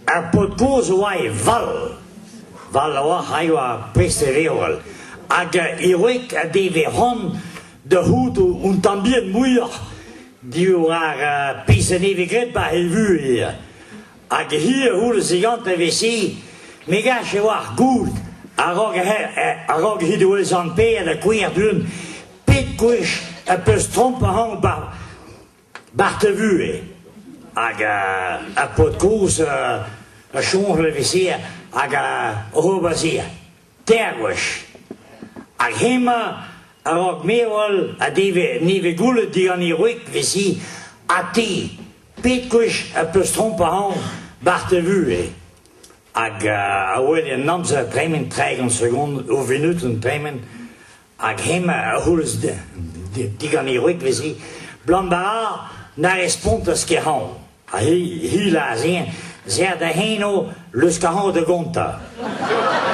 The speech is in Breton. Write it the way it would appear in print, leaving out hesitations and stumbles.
Ar paotr kozh a oa e vall. Vall a-walc'h a oa prest e reol. Hag e wreg a deve c'hoant da c'hoût un tamm bihan muioc'h diwar ar pezh a nevez graet 'ba he vuhez. Hag hi a c'houlennas digantañ evel-se, me 'gav e oar goût a-raok he doa Sant Pêr da kouezhañ du-hont pet gwech az peus trompet ac'hanon 'ba 'Bar da vuhez hag ar paotr kozh a soñj evel-se hag oc'h ober se teir gwech. Hag hemañ a-raok mervel a devez nevez goullet digant e wreg 'vez-hi ha te, pet gwech az peus trompet ac'hanon 'bar da vuhez? Hag a wele an amzer tremen 30 sekund ur vunutenn tremen Hag hemañ a c'houlennas digant e wreg neuze, 'Blam na respontas ket hañv. Ha hi, hi lâras-eñ, 'z ea da eno, leusk ac'hañv da gontañ.